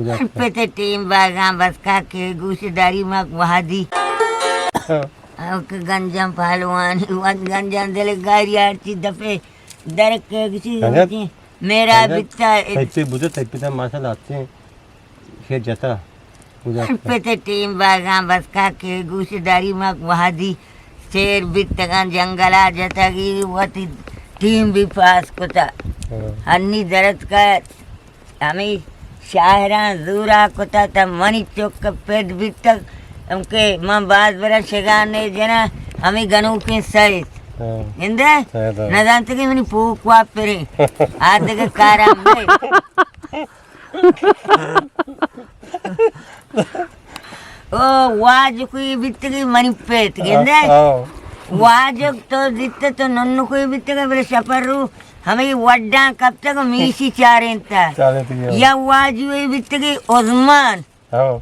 پت ٹیم باگاں بس کا کہ گوش داری ما وہدی۔ ہاں۔ او کہ گنجاں پہلوانی، وت گنجاں دل گاری ہرچی دفے درک گسی گنجاں، میرا گنجاں بیتا۔ تئی پہ بوتہ، تئی پتا ماشاءاللہ اچھے شعر جتا۔ پت ٹیم باگاں بس کا کہ گوش داری ما وہدی شعر بیتگاں جنگلا جتگی وتی ٹیم بھی پاس کتا۔ ہاں۔ ہنی درد کا ہمے شاعراں زورا کتا تا منی چک پد بیتگ، ہم کہ من باز برا شگان نے جنا ہمے گنوکیں سید۔ ہاں۔ گندے؟ سید، ہاں۔ نزانتگی منی پوک واپریں۔ آ دگہ کارا مئے۔ او واجہ کوئی بیتگی منی پیت گندے؟ ہاں۔ واجہ تو دیتے تو ننو کوئی بیتگی بلے شپر رو ہمے وڈاں کپتگ و میشی چارینتا۔ چارینتا، ہاں۔ یا واجوے بیتگی عثمان۔ ہاں۔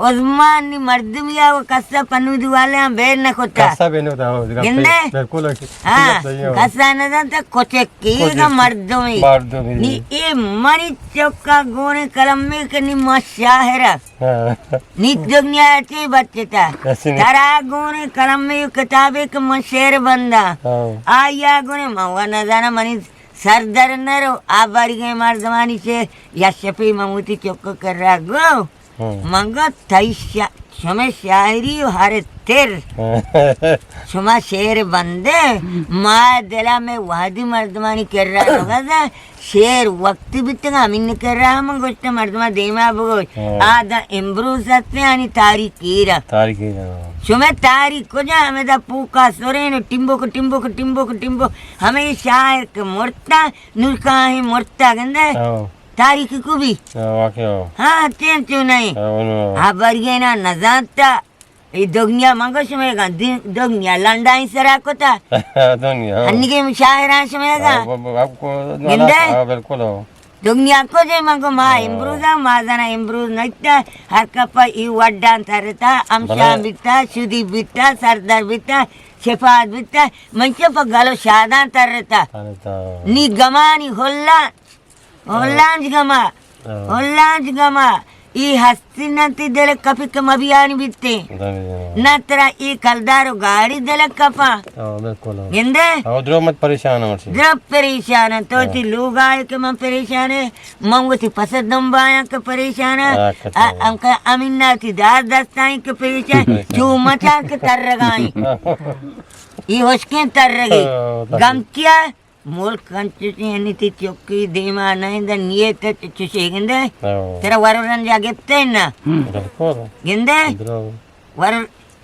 عثمان نی مردمی آ و کسا پنودی والے ہم بیر نہ کتا۔ کسا بیر نہ کتا، ہاں۔ گندے؟ بالکل، ہاں، صحیح ہے۔ کسا نہ دانتا کچکی کچکی۔ مردمی۔ مردمی۔ نی اے منی چکا گونے قلم میں کہ نی ما شاعرہ۔ ہاں۔ نی دنیا چی بچتا۔ ایسے نہیں۔ ترا گونے قلم میں کتابے کہ من شعر بندا۔ ہاں۔ آیا گونے من و نزانا منی سر در نرو، آ بارگیں مردمانی چے یا شپی من وتی چک کرا گو۔ ہاں۔ من گو تئی شا-، شمے شاعری و ہر تر۔ ہاں۔ شما شعر بندے، ما دلا میں وہدی مردمانی کرا روگا دا، شعر وقتی بیتگا، ہمین کرا ہم گوشت مردمان دیما بگوش۔ ہاں۔ آ دا امروز ہستے آنی تاریخ ایرا۔ تاریخ ایرا۔ شمے تاریخ کجا ہمیں دا پوکا سورین و ٹمبو کو ٹمبو کو ٹمبو کو ٹمبو، ہمیں شاعر کے مرتا، نور کاہیں مرتا گندے۔ ہاں۔ تاریخ کو بھی۔ ہاں، واقعی ہو۔ ہاں، چین چو نہیں۔ ہاں، انہوں۔ ہاں، برینا نزانتا۔ اے دگنیا من گو شمئے گا، دی-، دگنیا لنڈائیں سرا کتا۔ دگنیا، ہاں۔ ہنگے مشاعرہ شمئے گا۔ ہاں، ب-، ب-، آپ کو گندے؟ ہاں، بالکل ہو۔ دگنیا کو جے من گو ما، ہاں۔ امروز ہم ما زنا امروز نکتا، ہر کپا ای وڈان ترتا، امشان بلے۔ بیتا، شدی بیتا، سردر بیتا، شفاد بیتا، من چپ گلو شادان ترتا۔ ترتا۔ نی گمانی ہلان۔ ہولانج گما، ہاں۔ ہولانج گما، ای ہستی ننتی دل کپی کہ مبیانی بیتے۔ دل، ہاں۔ نہ ترا ای کلدار و گاڑی دل کپا۔ ہاں، بالکل، ہاں۔ گندے؟ ہاں، درو مت پریشان ہو سی۔ درو پریشان ہو، تو ہاں۔ تی لوگ آئے کہ من پریشان ہے، من وتی پس دنبایاں کہ پریشان ہے، ہاں، کچھ آ، نہیں۔ ام کہ امین ناتی دار دستائیں کہ پریشان، پریشان۔ چو مچان کہ ترگائیں۔ ای ہشکیں ترگی۔ ہاں، ترگی۔ گم کیا؟ ملک انچوشیں، یعنی تی چکی دیما نہ اندہ نیت چشے گندے۔ ہاں۔ ترا ورو رنجا گپتے نا۔ بالکل۔ گندے؟ درو۔ ور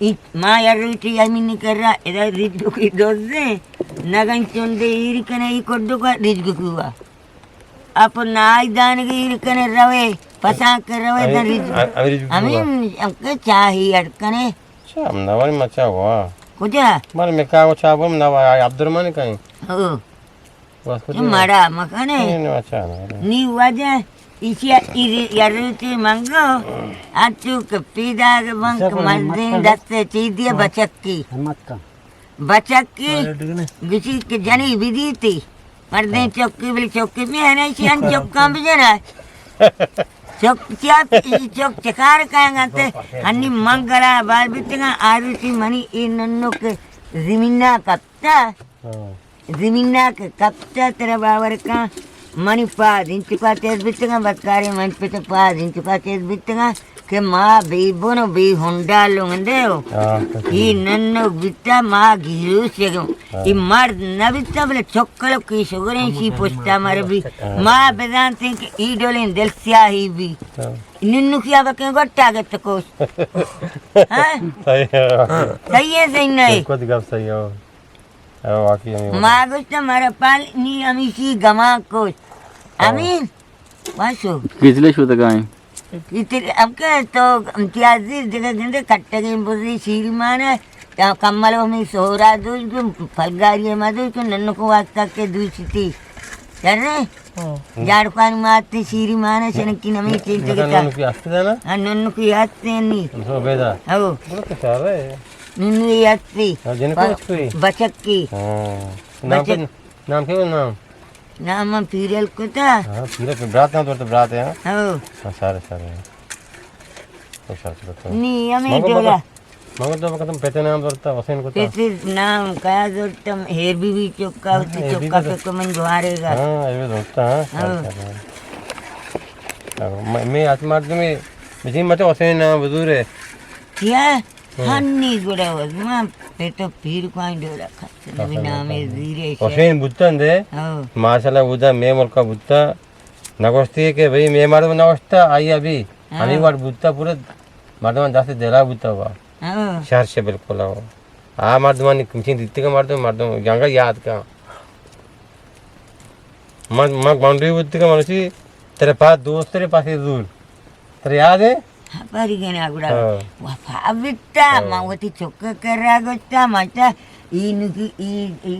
ای-، ما یار روچی یمینی کرا، ادا رجگو کی دوزے۔ نگن چندے ایر کنے ای کڈو کا رجگو کوا۔ اپ نائی دانگی ایر کنے روے، پسان کر روے، دن رجگو۔ ہمیں، ہمیں چاہی اڑ کنے۔ چا ہم نواری مچا ہوا۔ کجا؟ مر مکا و چا بوم نوا عبدالرحمن کہیں۔ ہو۔ بس کجا؟ مڑا مکنے۔ نہیں، نہیں، اچھا نہ۔ نی وجہ ایشی ای یروتی منگو۔ اچو کہ پیدا بنک مردین دست چیدی بچکی۔ بچکی۔ گشی کہ جنی بدیتی۔ مردیں چکی بل چکی بھی ہے نا، ایشی ان چکاں بجنا۔ چک چیا، ای چک چکار کاینگا تے، ہنی منگلا بار بیتگا، آروچی منی ای ننوک زمینا کپتا۔ ہاں۔ زمینا کہ کپتا ترا باور کن، منی پاد انچکا تیز بیتگا، بکارے من پت پاد انچکا تیز بیتگا۔ کہ ما بے بن و بے ہنڈا لوندے ہو۔ ہاں، ای ننو بیتا ما گیروش یگو۔ ہاں۔ ای مرد نہ بیتا بلے چکلو کی شگریں شی پشتا مر بی۔ ہاں۔ ما بزانتیں کہ ای ڈولیں دل سیاہی بی۔ ہاں۔ ننو کیا بکیں گٹا گت کوش۔ ہاں؟ صحیح ہے۔ صحیح ہے، صحیح نہیں۔ بالکل گپ صحیح ہے۔ ہاں، واقعی ہمیں ما گوشت مر پال نی ہمیشی گما کوش۔ ہاں۔ امین۔ واشو۔ کچلے شتگائیں۔ اتر اب کہ تو امتیازی دگہ گندے کٹگیں بزی شیری مانا، یا کمل ہمیں سہرا دوش کو، پلگاری ما دوش کو، ننکو واسطہ کہ دوشتی۔ چرے؟ ہاں۔ جاڑکانی ماتی شیری مانا، شنکی نمی چیز مطلب جگتا۔ ننکی ہستی دا نا؟ ہاں، ننکی ہستی نی۔ سو بیدا۔ ہو۔ بڑا کچارے۔ ننکی ہستی۔ ہاں، جنکو ب-، اس کوئی؟ بچکی۔ ہاں۔ نام بچک۔ کے، نام کے نام؟ نام من پیرل کتا۔ ہاں، پیرل برات نام تو برات ہے، ہاں؟ ہو۔ ہاں، سارے، سارے۔ خوش آ تو۔ نی، ہمیں مگو، ڈولا۔ مگو تو وقت پتے نام زورتا، حسین کتا۔ پتے نام کیا زورتا، ہیر بی بی چکا، ہاں، ہوتی ہیر بی چکا بی تو۔ پہ کو من جوارے گا۔ ہاں، ہیر بی زورتا، ہاں۔ ہاں۔ اچھا، ہاں۔ میں، میں آج مردمی، مجھے مت حسین نام بزور ہے۔ کیا؟ ہاں۔ ہنی گڑا وز، ما پہ تو پیر کوائیں ڈولا کھت، نبی ہاں، نامے ہاں۔ زیرے شے۔ حسین بوتن دے، ہاں۔ ماشاءاللہ، اودا میں ملکا بوتا، نگوشتی کہ بھئی، میں مردم نگوشتا، آئی ابھی، ہاں۔ ہمیں وار بوتا پورا، مردم دست دلا بوتا ہوا۔ ہاں۔ شہر سے بالکل ہوا۔ آ مردمانی کمچین دیتی کا مردم، مردم جنگا یاد کا۔ من، من گونڈی بوتی کا منوشی، تیرے پاس دوست تیرے پاس زور۔ ترا یاد ہے؟ ہاں، پری گنا گڑا۔ ہاں۔ وفا بیتا، ہاں۔ ما وتی چکا کرا گوشتا، ما چا ای نکی، ای، ای،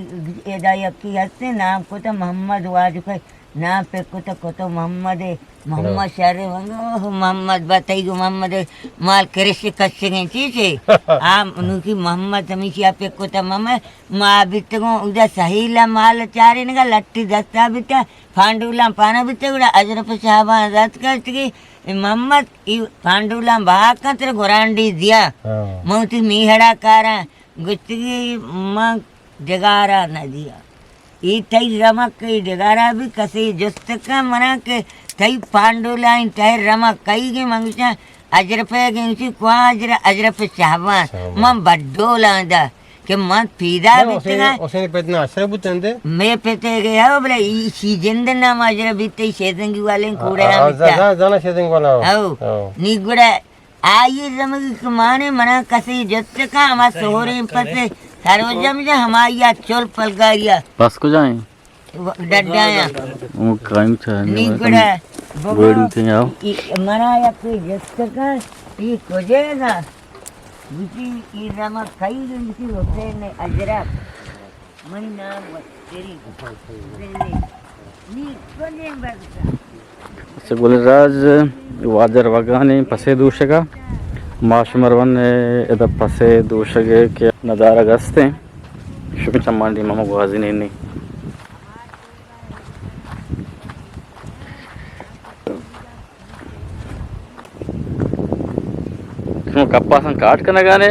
ادا یکی ہستے، نام کتا محمد واجو کا، نام پہ کتا، کتا محمد ہے، محمد ہاں۔ شر ہے، اوہ، محمد بتائی گو محمد ہے، مال کرش کشگیں چیز ہے۔ آ نکی محمد ہمیشی آ پہ کتا محمد، ما بیتگوں، ادا سہیلا مال چارے نگا، لٹی دستا بیتا، پانڈولاں پانا بیتا، گڑا اجرف شہبان رد کرتگی، اے محمد، ای پانڈولاں بہا کن تر گورانڈی دیا۔ ہاں۔ من وتی میہڑا کاراں، گوشتگی من ڈگارا نہ دیا۔ ای تئی رمک ای ڈگارا بھی کسی جست کن منا کہ تئی پانڈولاں تئی رمک کئی گے من گوشاں اجرف گے گوشی کواں اجر-، اجرف شہبان۔ شہبان۔ من بڈولاں دا۔ کہ من پیدا نہ، بیتگاں۔ حسین، حسین پت نہ اشرف بوتن دے؟ میں پتے گئے ہو، بلے ایشی جند نام اشرف بیتے، شیزنگی والے آ، کوڑے آ، آ، بیتا۔ زا-، زا-، زانا شیزنگ والا ہو۔ ہو۔ ہو۔ نی گڑا آئی زمگی کہ مانے منا کسی جت کا، ہما سہریں پتے سروجم جا، ہمائی آ چول پلگاریا۔ بس کجائیں؟ ڈڈایا۔ او کائم چاہنے نی میں گڑا تم بابا، ویڈو تے آؤ۔ ای، منا یک جست کا، ای کجے گا؟ گوشی، ای رما کئی گوشی حسین اجرف۔ منی نام وتری۔ نی کجے بس۔ اچھا، گل راج واجہ روگانے پسے دوشگا۔ ما شمر ون ادا پسے دوشگے کہ ندارگ ہستیں۔ شمی چمانی ماما گوازی نینی۔ شما کپاساں کاٹ کنگانے؟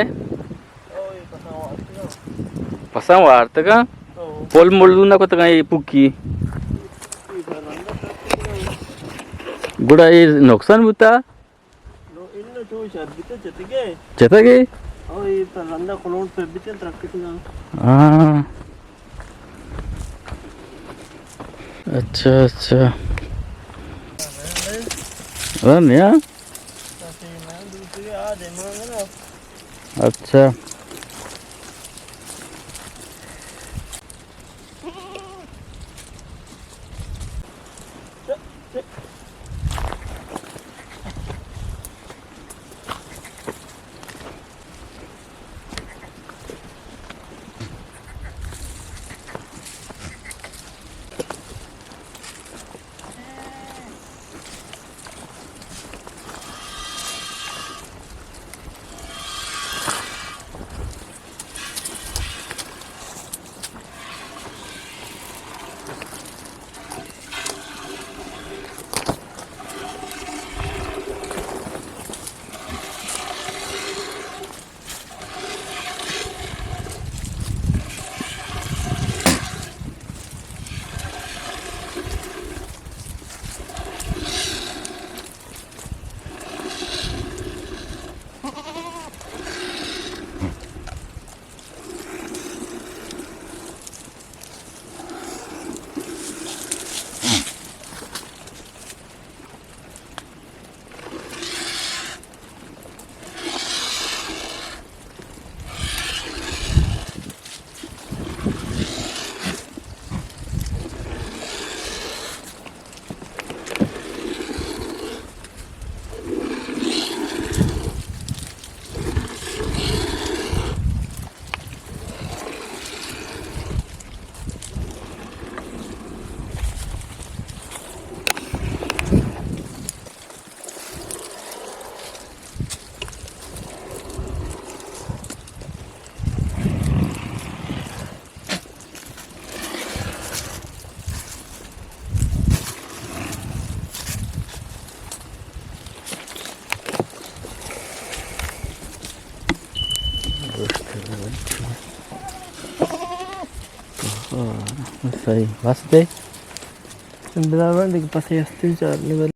پساں وارتگاں؟ پل ملزو نہ کتگاں اے پکی؟ گڑا اے نقصان بوتا؟ نو، انو چو شر بیتہ چتگے۔ چتگے؟ او، اے پر رندا کلوٹ پر بیتہ ترکتگا۔ ہاں۔ اچھا، اچھا۔ ہاں، نیا۔ اچھا۔ صحیح، بس دے. بلا بند کہ پسے ہستی چار نگا